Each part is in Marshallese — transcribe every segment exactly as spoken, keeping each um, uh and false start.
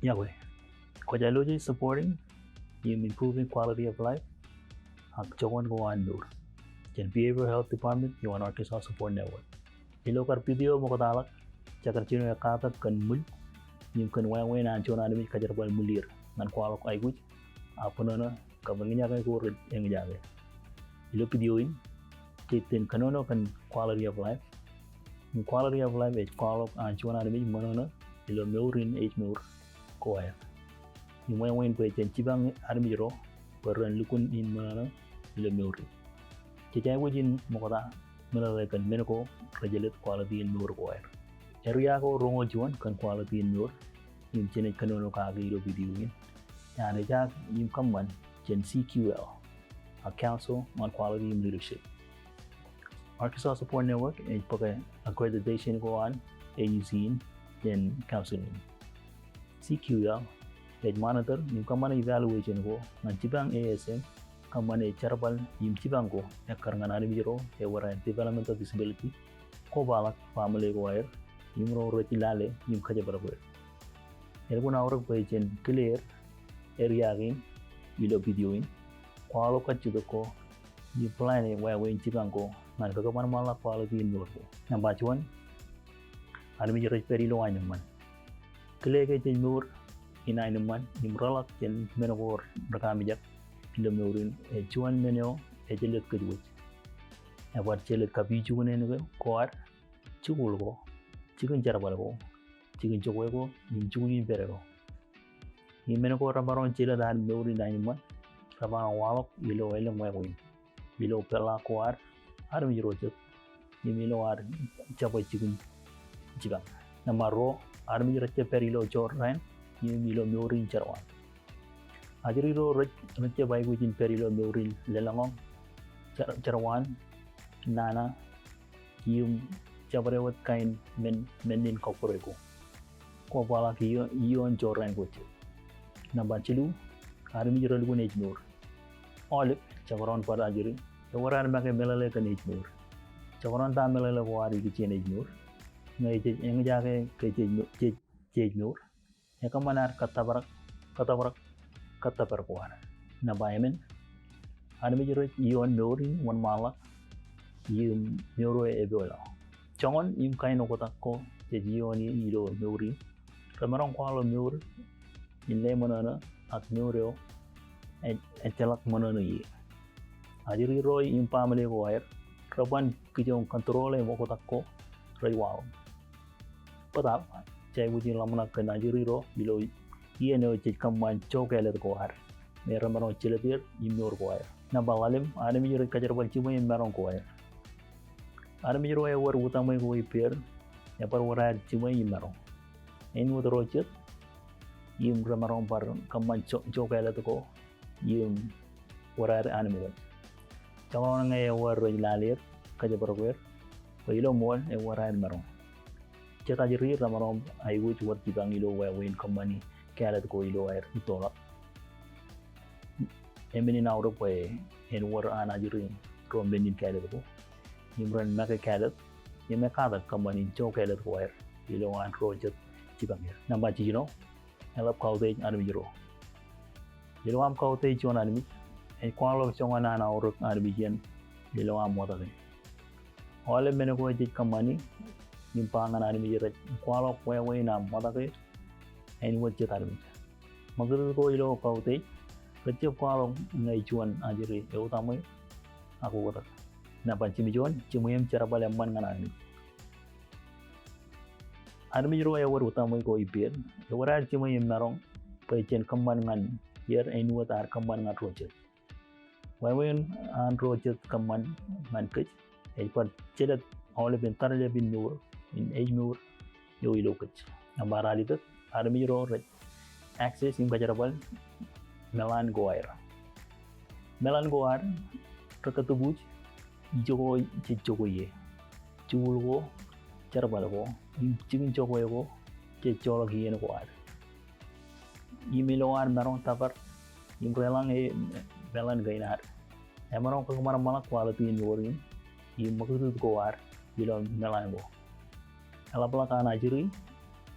Iọkwe. Kwōj alwōj supporting im improving quality of life ak joñan ko an mour jān Behavioral Health Department eo an Arkansas Support Network. Ilo kar video eo ṃoktaḷọk, jekar jino ekkatak kōn ṃwil im kōn wāween an juon armej kajerbal ṃwil er ñan kwaḷọk aikuj, a bōnōnō kab eñjake ko rej eñjake. Ilo video in, jej itōn kōnono kōn quality of life. Im quality of life ej kwaḷọk an juon armej ṃōṇōṇō ilo mour in ej mour ko aer. Im wāween bwe jen jipañ armej ro bwe ren lukkuun in ṃōṇōṇō ilo mour in. Jej aikuj in ṃokta meḷeḷe kōn men ko rej jelōt quality in mour ko aer. Area ko roñoul juon kōn quality in mour im jenaaj kōnono kaki ilo video in ear ejaak im kōṃṃan jān C Q L, a Council on Quality and Leadership. Arkansas Support Network ej bōke accreditation ko an A U C in jān council in. C Q L ej monitor im kōṃṃane evaluation ko ñan jipañ A S M, kōṃṃane jerbal im jipañ ko ekkar ñan armej ro ewōr aer developmental disability, kobaḷọk family ko aer, im ro rej lale im kōjparok er. Elukkuun aorōk bwe jen kile er area kein ilo video in, kwaḷọk kajjitōk ko, im plan e wāween jipañ ko ñan kakōṃanṃanḷọk quality in mour ko. Nōṃba juon, armej rej pād ilo aenōṃṃan. Kile ke jej mour in aenōṃṃan im reḷak jān men ko rekaamijak ilo mour in ej juon men eo ej jelōt kōjwōj. Ebar jelōt kapijuknen ko ad, jikuuḷ ko, jikin jerbal ko, jikin jokwe ko, im jikuuḷ in pād ko. Im men ko remaroñ jelōt ad mour in aenōṃṃan, remaroñ waḷọk ilo elōñ wāween, ilo peḷḷọk ko ad armej ro jet, im ilo ad jabwe jikin jipañ. Nōṃba ruo, armej rej jab pād ilo jorrāān, im ilo mour in jerwaan. Ajri ro rej, rej jab aikuj in pād ilo mour in lōḷñọñ, jer-, jerwaan, nana, im jabdewōt kain men, men in kọkkure ko. Kobaḷọk ioon, ioon jorrāān ko jet. Nōṃba jilu, armej relukkuun ej mour. Aolep, jekdọọn bar ajri, ewōr aer make meḷeḷe kōn ej mour. Jekdọọn ta meḷeḷe ko ad ikijjien ej mour. Ñe jej eñjake ke jej mo-, jej, jej mour, ekōṃṃan ad kōttōprak, kōttōprak, kōttōpar ko ad. Nōṃba emān, armej rej ioon mour in wōnṃaanḷọk im mour eo epoḷọk. Joñan im kain oktak ko jej iooni ilo mour in, remaroñ kwaḷọk mour in le ṃōṇōṇō ak mour eo ej, ejjeḷọk ṃōṇōṇō ie. Ajri ro im baaṃle ko aer, reban kijoñ control e oktak ko rej waḷọk. Bōtaab, jej aikuj in ḷōmṇak kōn ajri ro ilo iien eo jej kōṃṃan jokālet ko ad, me remaroñ jelōt er im mour ko aer. Nōṃba ḷalem, armej rej kajerbal jiṃwe im maroñ ko aer. Armej ro ewōr utaṃwe ko ippāer, ebar wōr aer jiṃwe im maroñ. Āinwōt ro jet, im remaroñ bar kōṃṃan jo-, jokālet ko im wōr aer anmikwōj. Jekdọọn ñe ewōr rej lale er, kōjparok er, bwe ilo ṃool ewōr aer maroñ. Jet ajri remaroñ aikuj wōr jipañ ilo wāween kōṃṃani kālet ko ilo aer ittoḷọk. Emān in aorōk bwe en wōr an ajri ro men in kālet ko im ren make kālet im ekkatak kōṃṃani jokālet ko aer ilo an ro jet jipañ er. Nōṃba jiljino, eḷap kautiej armej ro. Ilo aṃ kautiej juon armej, ej kwaḷọk joñan an aorōk armej iien ilo aṃ ṃōtake. Aolep men ko jej kōṃṃani im ba ñan armej rej kwaḷọk wāween aṃ ṃōtake āinwōt jet armej. Ṃakūtkūt ko ilo kautiej, rej jab kwaḷọk ñe juon ajri eutaṃwe ak oktak. Nōṃba jimjuon, jiṃwe im jerbal eṃṃan ñan armej. Armej ro ewōr utaṃwe ko ippāer, ewōr aer jiṃwe im maroñ bwe jen kōṃṃan ñan er āinwōt ad kōṃṃan ñan ro jet. Wāween an ro jet kōṃṃan ñan kōj ej bar jelōt aolepen tarjab in mour in ej mour eo ilo kōj. Nōṃba ralitōk, armej ro rej access im kajerbal meḷan ko aer. Meḷan ko ad rekatōbuuj ijoko jej jokwe ie. Jikuuḷ ko, jerbal ko, im jikin jokwe ko jej joḷọk iien ko ad. Im ilo ad maroñ tōpar im reḷañ e meḷan kein ad, emaroñ kakōṃanṃanḷọk quality in mour in im ṃakūtkūt ko ad ilo meḷan ko. Eḷapḷọk an ajri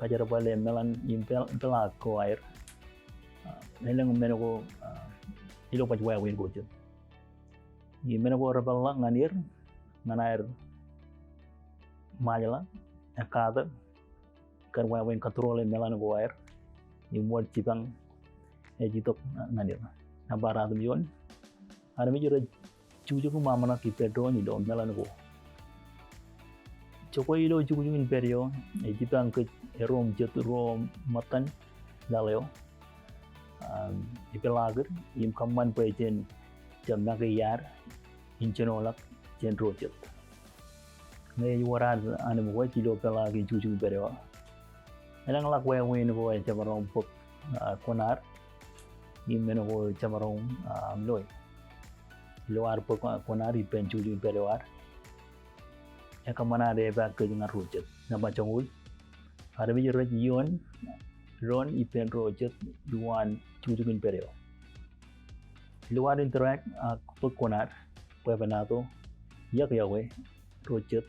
kajerbale meḷan im peḷ-, peḷaak ko aer. Ah, elōñ men ko, ah, ilo baj wāween ko jet. Im men ko repeḷḷọk ñan er, ñan aer ṃaajḷọk, ekkatōk, kar wāween kōttoḷọk meḷan ko aer, im wōr jipañ ej itok ñan er. Nōṃba ruatimjuon, armej rej jukjuk im aṃōṇak ippān doon ilo meḷan ko. Jokwe ilo jukjuk in pād eo, ej jipañ kōj erom jet ro ṃōttan laḷ eo. Um, epeḷaakid, im kōṃṃan bwe jen jab make iaad in jenoḷọk jān ro jet. Ñe ej wōr ad anemkwōj ilo peḷaak in jukjuk in pād eo, elōñḷọk wāween ko ejjab maroñ bōk, ah, kuṇaad, im men ko ejjab maroñ, ah, loe. Ilo ad bōk, ah, kuṇaad ippān jukjuk in pād eo ad, ekōṃṃan ad epaak kōj ñan ro jet. Nōṃba joñoul, armej rej iioon doon ippān ro jet ilowaan jukjuk in pād eo. Ilo ad interact ak bōk kuṇaad, bwebwenato, iọkiọkwe ro jet,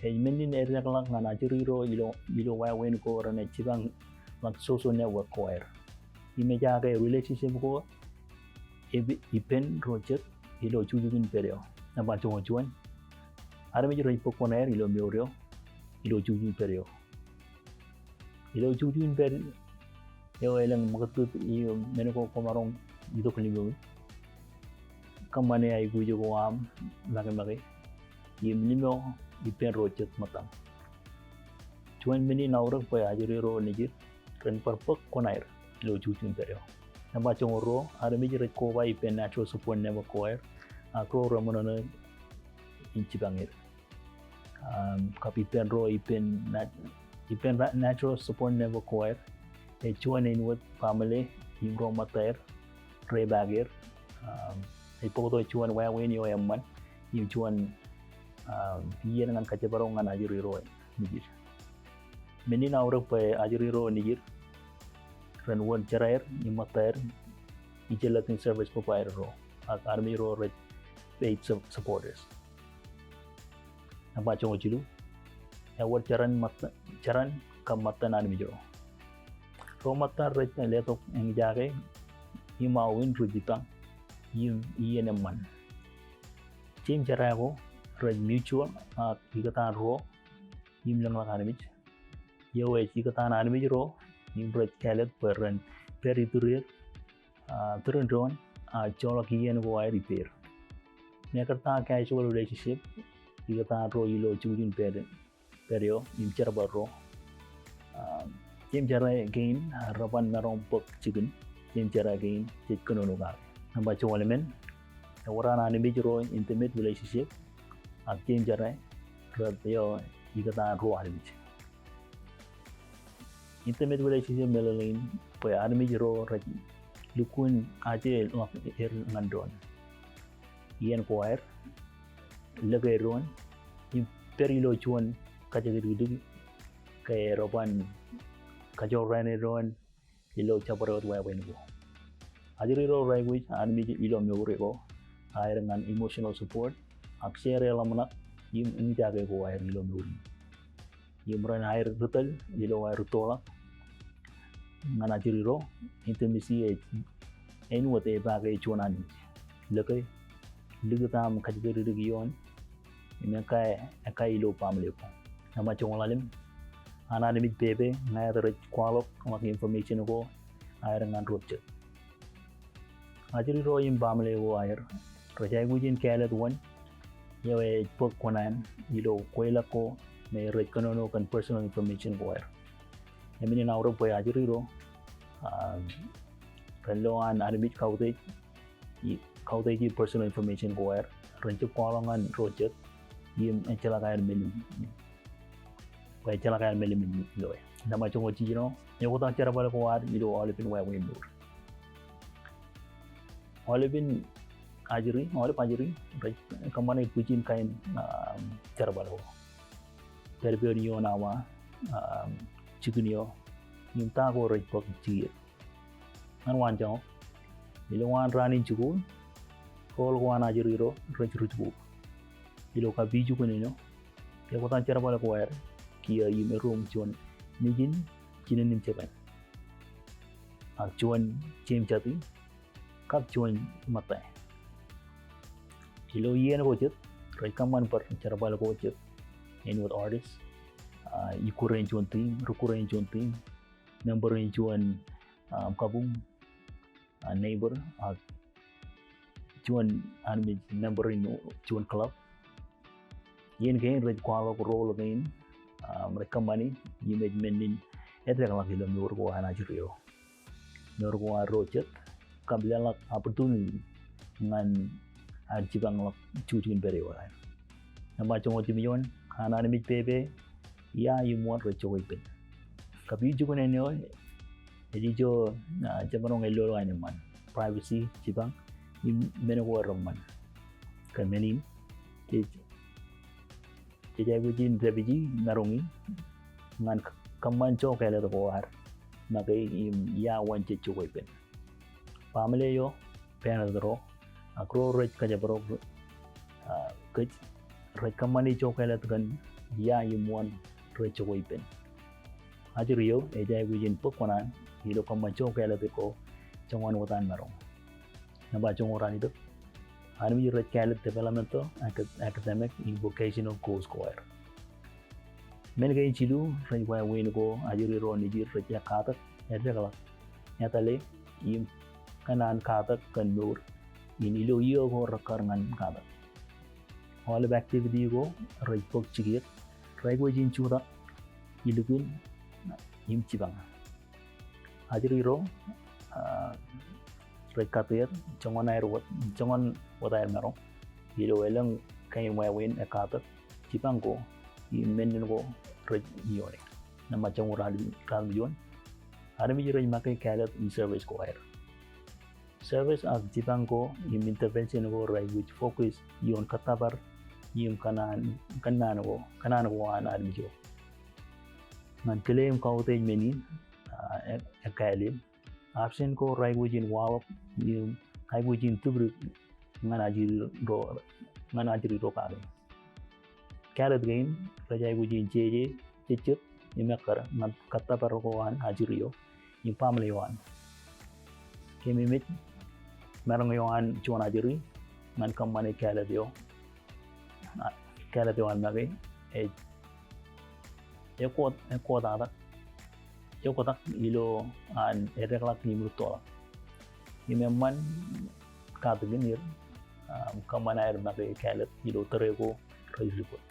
ej men in eddekḷọk ñan ajri ro ilo, ilo wāween ko renaaj jipañ ḷọk social network ko aer. Im ejaake relationship ko ip-, ippān ro jet ilo jukjuk in pād eo. Nōṃba joñoul juon, armej rej bōk kuṇaer ilo mour eo ilo jukjuk in pād eo. Ilo jukjuk in pād eo elōñ ṃakūtkūt im men ko kwōmaroñ itok limoin. Kōṃṃane aikuj ko aṃ, make make, im limo ippān ro jet ṃōttaṃ. Juon men in aorōk bwe ajri ro nejid ren bar bōk kuṇaer ilo jukjuk in pād eo. Nōṃba joñoul ruo, armej rej koba ippān natural support network ko aer, ak ro reṃōṇōṇō in jipañ er. Um, kab ippān ro, ippān nat-, ippān ra-, natural support network ko aer, ej juon āinwōt baaṃle im ro ṃōttaer, rej epaak er, um, ej bōktok juon wāween eo eṃṃan, im juon, um, iien ñan kajjitōk ñan ajri ro nejid. Men in aorōk bwe ajri ro nejid ren wōr jeraer im ṃōttaer ijellọkin service provider ro, ak armej ro rej paid sup-, supporters. Nōṃba joñoul jilu, ewōr jeran ṃōt-, jeran kab ṃōttan armej ro. Ro ṃōttan rej letok eñjake im aō in ri jipañ im iien eṃṃan. Jeiū im jera ko rej mutual ak ikōtaan ruo im lōñḷọk armej. Eo ej ikōtaan armej ro im rej kāālōt bwe ren pād itureer, ah, tūrin doon, ah, joḷọk iien ko aer ippāer. Mekarta casual relationship ikōtaan ro ilo jukjuk in pād, pād eo im jerbal ro. Ah, jeiū im jera kein, ah, reban maroñ bōk jikin, jeiū im jera kein jej kōnono kake. Nōṃba joñoul emān, ewōr an armej ro intimate relationship ak jeiū im jera rep eo ikōtaan ruo armej. Intimate relationship meḷeḷein bwe armej ro rej lukkuun ajeḷọk er ñan doon, iien ko aer, lōke doon, im pād ilo juon kajekdikdik ke reban kajoor raṇe doon ilo jabdewōt wāween ko. Ajri ro rej aikuj armej ilo mour eo aer ñan emotional support ak share ḷōmṇak im eñjake ko aer ilo mour in. Im ren aer ri tōl ilo aer rūttoḷọk ñan ajri ro, intimacy ej āinwōt epaake juon anij. Lōke, likūt aṃ kajekdikdik ioon im ekkae, ekkae ilo baaṃle ko. Nōṃba joñoul ḷalem, an armej pepe ñāāt rej kwaḷọk ḷọk information ko aer ñan ro jet. Ajri ro im baaṃle ko aer rej aikuj in kāālōt wōn eo ej bōk kuṇaan ilo kweilọk ko me rej kōnono kōn personal information ko aer. Im men in aorōk bwe ajri ro, ah, ren lo an armej kautiej, i, kautiej personal information ko aer, ren jab kwaḷọk ñan ro jet, im ejjeḷọk aer men in, bwe ejjeḷọk aer men in loe. Nōṃba joñoul jiljino, eoktak jerbal ko ad ilo aolepen wāween mour. Aolepen ajri, aolep ajri, rej kōṃṃane bwijin kain, um, jerbal ko. Pād peoon ioon awa, um, jikin eo, im ta ko rej bōk jikier. Ñan waanjoñak, ilowaan raan in jikuuḷ, rool ko an ajri ro rej ri-jikuuḷ. Ilo kapijuknen eo, eoktak jerbal ko aer kiiō im erom juon nejin jinen im jeban. Ak juon jeim jatū kab juon ṃōtta. Ilo iien ko jet rej kōṃṃan bar jerbal ko jet āinwōt artist, ah, ikkure in juon team, rikure in juon team, member in juon, ah, kabuñ, ah, neighbor, ak juon armej member in juon club. Iien kein rej kwaḷọk role kein, ah, rej kōṃṃani im ej men in eddekḷọk ilo mour ko an ajri ro. Mour ko an ro jet kab leḷọk opportunity ñan ad jipañḷọk jukjuk in pād eo aer. Nōṃba joñoul jimjuon, an armej pepe ia im wōn rej jokwe ippān. Kab ijuknen eo ej ijo, ah, jemaroñ ellolo an eṃṃan. Privacy, jipañ im men ko reṃṃan. Kōn men in jej, jej aikuj in dāpiji maroñ in ñan k-, kōṃṃan jokālet ko ad make im ia wōn jej jokwe ippān. Baaṃle eo, parent ro, ak ro rej kōjparok, ah, kōj, rej kōṃṃani jokālet kōn ia im wōn rej jokwe ippān. Ajri eo ej aikuj in bōk kuṇaan ilo kōṃṃan jokālet ko joñan wōt an maroñ. Nōṃba joñoul ralitōk, armej rej kāālōt developmental, acad-, academic, im vocational goals ko aer. Men kein jilu rej wāween ko ajri ro nejid rej katak, eddekḷọk, etale, im kōṇaan katak kōn mour in ilo iiō ko rekkar ñan katak. Aolep activity ko rej bōk jikier, rej aikuj in jutak ilikin im jipañ. Ajri ro, ah, rej kate er joñan aer wōt, joñan wōt aer maroñ. Ilo elōñ kain wāween ekkatak, jipañ ko im men in ko rej iioone. Nōṃba joñoul ralitōk, armej rej make kāālōt in service ko aer. Service ak jipañ ko im intervention ko rej aikuj focus ioon kōttōpar im kōnnaan, kōnnaan ko, kōnnaan ko an armej eo. Ñan kile im kautiej men in, ah, e-, ekkāāl in. Option ko rej aikuj in waḷọk im aikuj in tūbdik ñan ajri ro, ñan ajri ro kake. Kāālōt kein rej aikuj in jeje jejjet im ekkar ñan kōttōpar ko an ajri eo im baaṃle eo an. Kememej maroñ eo an juon ajri ñan kōṃṃane kāālōt eo, ah, kāālōt eo an make ej, ej kōt, ej kōtatak, ej kōtak ilo an eddekḷọk im rūttoḷọk. Im eṃṃan katakin er, ah, kōṃṃan aer make kāālōt ilo tōre ko rej ripot.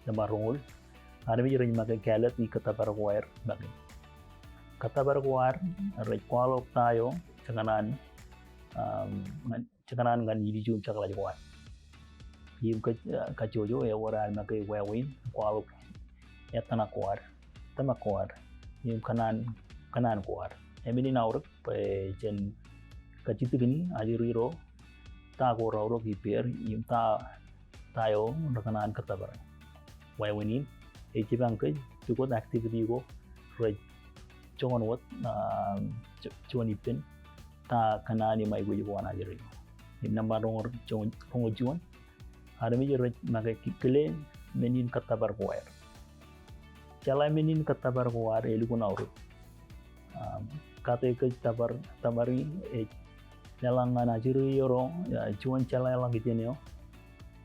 Nōṃba roñoul, armej rej make kāālōt ikōttōpar ko aer make. Kōttōpar ko ad rej kwaḷọk ta eo jekōṇaan, um, ñan, jekōṇaan ñan ilju im jekḷaj ko ad. Im kōj, uh, kajjojo ewōr ad make wāween kwaḷọk ettōṇak ko ad, tōmak ko ad, im kōṇaan, kōṇaan ko ad. Emen in aorōk bwe jen kajjitōkini ajri ro ta ko raorōk ippāer im ta ta eo rekōṇaan kōttōpar. Wāween in ej jipañ kōj pukot activity ko rej joñan wōt, ah, jo-, juon ippān ta kōṇaan im aikuj ko an ajri. Im nōṃba roñoul, joñoul, roñoul juon, armej rej make ki-, kile men in kōttōpar ko aer. Jeḷā men in kōttōpar ko ad elukkuun aorōk. Um, kate kōj tōpar, tōpar in ej leḷọk ñan ajri ro, uh, juon jeḷāḷọkjeṇ eo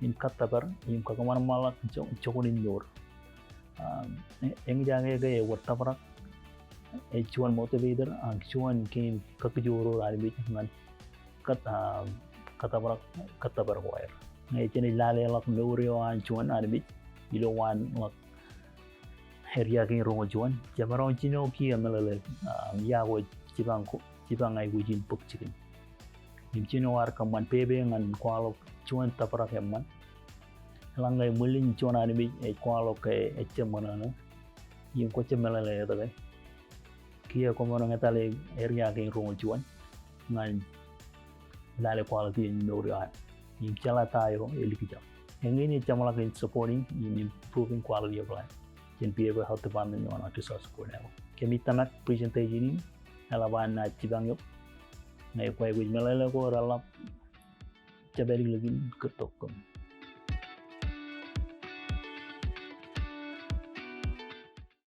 in kōttōpar im kakōṃanṃanḷọk jo-, joñan in mour. Um, e-, eñjake ke ewōr tōprak ej juon motivator ak juon kein kakkijoror armej ñan kōt-, um, kōttōprak, kōttōpar ko aer. Ñe jenaaj laleḷọk mour eo an juon armej ilo waanḷọk area kein roñoul juon, jemaroñ jino kiiō meḷeḷe, ah, ia ko jipañ ko, jipañ aikuj in bōk jikin. Im jino ad kōṃṃan pepe ñan kwaḷọk juon tōprak eṃṃan. Eḷaññe ṃwiin juon armej ej kwaḷọk ke ejjab ṃōṇōṇō im kwōjjab meḷeḷe etke, kiiō kwōmaroñ etale area kein roñoul juon ñan lale quality in mour eo an im jeḷā ta eo elikjab. Eñin ej jeṃḷọk in supporting im improving quality of life jān Behavioral Health Department eo an Arkansas Support Network. Kōmij tōmak presentation in, eḷap an naaj jipañ eok. Ñe kwaikuj meḷeḷe ko reḷap, jab ālikin kōttok kōm.